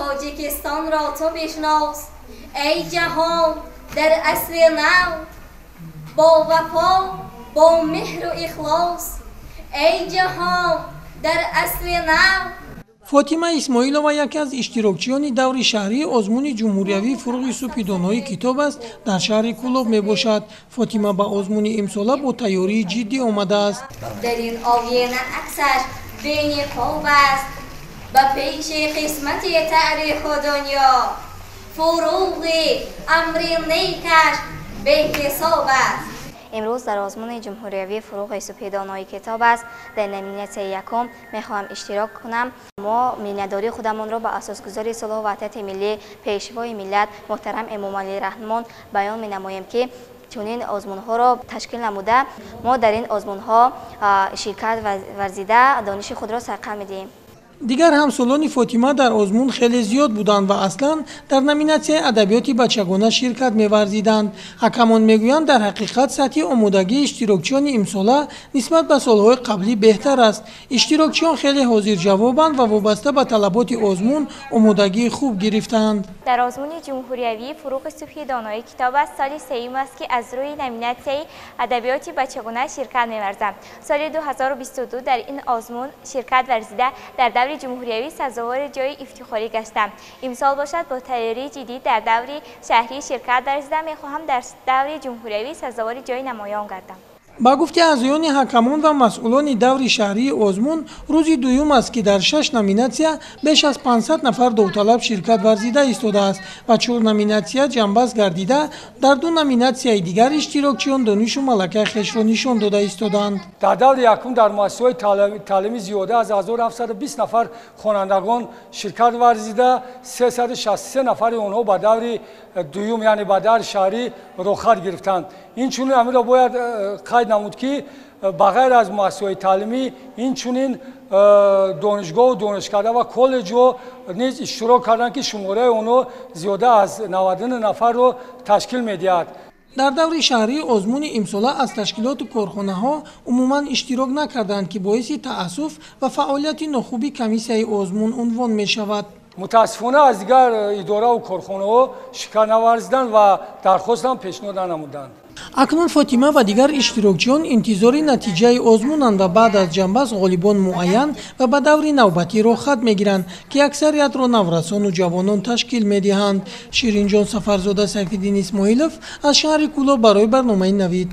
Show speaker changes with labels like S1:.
S1: Тоҷикистонро ту бишнос. Эй ҷаҳон дар асри нав, бо вафо, бо меҳру ихлос. Эй ҷаҳон дар асри нав.
S2: Фотима Исмоилова яке аз иштирокчиёни даври шаҳрии озмуни ҷумҳуриявии «Фурӯғи субҳи донои китоб» аст дар шаҳри Кӯлоб мебошад. Фотима ба озмуни имсола бо тайёрии ҷиддӣ омадааст.
S1: Дар ин оина аксаш бениқоб аст, ба пеши қисмати таъриху дунё фурӯғи амри некаш беҳисоб аст.
S3: Имрӯз дар озмуни ҷумҳуриявии «Фурӯғи субҳи донои китоб» аст дар номинатсияи якум мехоҳам иштирок кунам. Мо миннатдории худамонро ба асосгузори сулҳу ваҳдати миллӣ, пешвои миллат муҳтарам Эмомалӣ Раҳмон баён менамоем, ки чунин озмунҳоро ташкил намуда, мо дар ин озмунҳо ширкат варзида, дониши худро сайқал медиҳем.
S2: Дигар ҳамсолони Фотима дар озмун хеле зиёд буданд ва аслан дар номинатсияи адабиёти бачагона ширкат меварзиданд. Ҳакамон мегӯянд, дар ҳақиқат сатҳи омодагии иштирокчиёни имсола нисбат ба солҳои қаблӣ беҳтар аст. Иштирокчиён хеле ҳозирҷавобанд ва вобаста ба талаботи озмун омодагии хуб гирифтаанд.
S4: Дар озмуни ҷумҳуриявии «Фурӯғи субҳи донои китоб» аст соли сеюм аст, ки аз рӯи номинатсияи адабиёти бачагона ширкат меварзам. Соли 2022 дар ин озмун ширкат варзида, дар даври ҷумҳуриявӣ сазовори ҷои ифтихорӣ гаштам. Имсол бошад, бо тайёрии ҷиддӣ дар даври шаҳрӣ ширкат варзида, мехоҳам дар даври ҷумҳуриявӣ сазовори ҷои намоён гардам.
S2: Ба гуфти аъзоёни ҳакамон ва масъулони даври шаҳрии озмун, рӯзи дуюм аст, ки дар шаш номинатсия беш аз 500 нафар довталаб ширкат варзида истодааст ва чор номинатсия ҷамъбаст гардида, дар ду номинатсияи дигар иштирокчиён донишу малакаи хешро нишон дода истодаанд.
S5: Дар даври якум дар муассисаҳои таълимӣ зиёда аз 1720 нафар хонандагон ширкат варзида, 363 нафари онҳо ба даври дуюм, яъне ба даври шаҳрӣ роҳхат гирифтанд. Инчунин ҳаминро бояд қайд намуд, ки ба ғайр аз муассисаҳои таълимӣ, инчунин донишгоҳу донишкада ва коллеҷҳо низ иштирок карданд, ки шумораи онҳо зиёда аз 99 нафарро ташкил медиҳад.
S2: Дар даври шаҳрии озмуни имсола аз ташкилоту корхонаҳо умуман иштирок накарданд, ки боиси таассуф ва фаъолияти нохуби комиссияи озмун унвон мешавад.
S5: Мутаассифона, аз дигар идораву корхонаҳо ширкат наварзиданд ва дархостам пешниҳод нанамуданд.
S2: Акнун Фотима ва дигар иштирокчиён интизори натиҷаи озмунанд ва баъд аз ҷамъбаст ғолибон муайян ва ба даври навбатӣ роҳхат мегиранд, ки аксариятро наврасону ҷавонон ташкил медиҳанд. Ширинҷон Сафарзода, Сайфиддин Исмоилов аз шаҳри Кӯлоб барои барномаи «Навид».